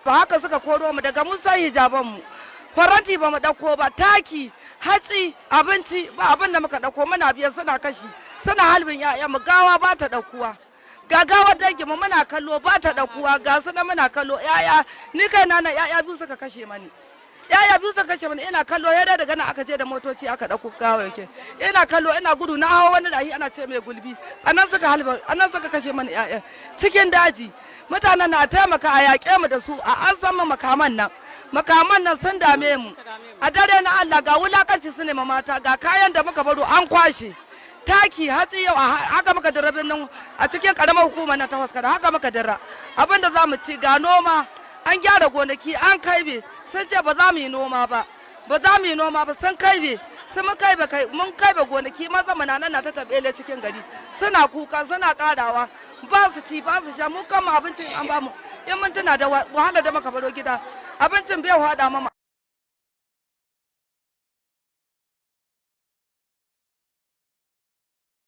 Ba haka suka koro mu daga mun san hijaban mu. Faranti ba mu ɗauko ba, taki, hatsi, abinci, ba abin da muka ɗauko. Muna biyan suna kashi, suna halbin 'ya'yan mu, gawa ba ta ɗaukuwa. Ga gawar dangi mu muna kallo ba ta ɗaukuwa, ga su na muna kallo. 'Ya'ya, ni kai na 'ya'ya biyu suka kashe mani. 'Ya'ya biyu suka kashe mani, ina kallo ya daga nan aka je da motoci aka ɗauko gawayakin. Ina kallo, ina gudu, na hawa wani rahi ana ce mai gulbi, anan suka halba, anan suka kashe mani 'ya'ya cikin daji. Mutanen na taimaka a yaƙe mu da su, a an san mu makaman nan. Makaman nan sun dame mu a dare na Allah. Ga wulakanci su ne mata, ga kayan da muka baro an kwashe, taki, hatsi. Yau haka muka dira birnin a cikin karamar hukumar na ta Waskada, haka muka dira. Abin da za mu ci, ga noma an gyara gonaki an kaibe, sun ce ba za mu yi noma ba, ba za mu yi noma ba. Sun kaibe, sun mun kaibe, kai mun kaibe gonaki. Maza mu na nan na ta tabele cikin gari, suna kuka, suna karawa, ba su ci, ba su sha. Mu kama abincin an ba mu, in mun tuna da wahala da muka baro gida, abincin bai hada mama.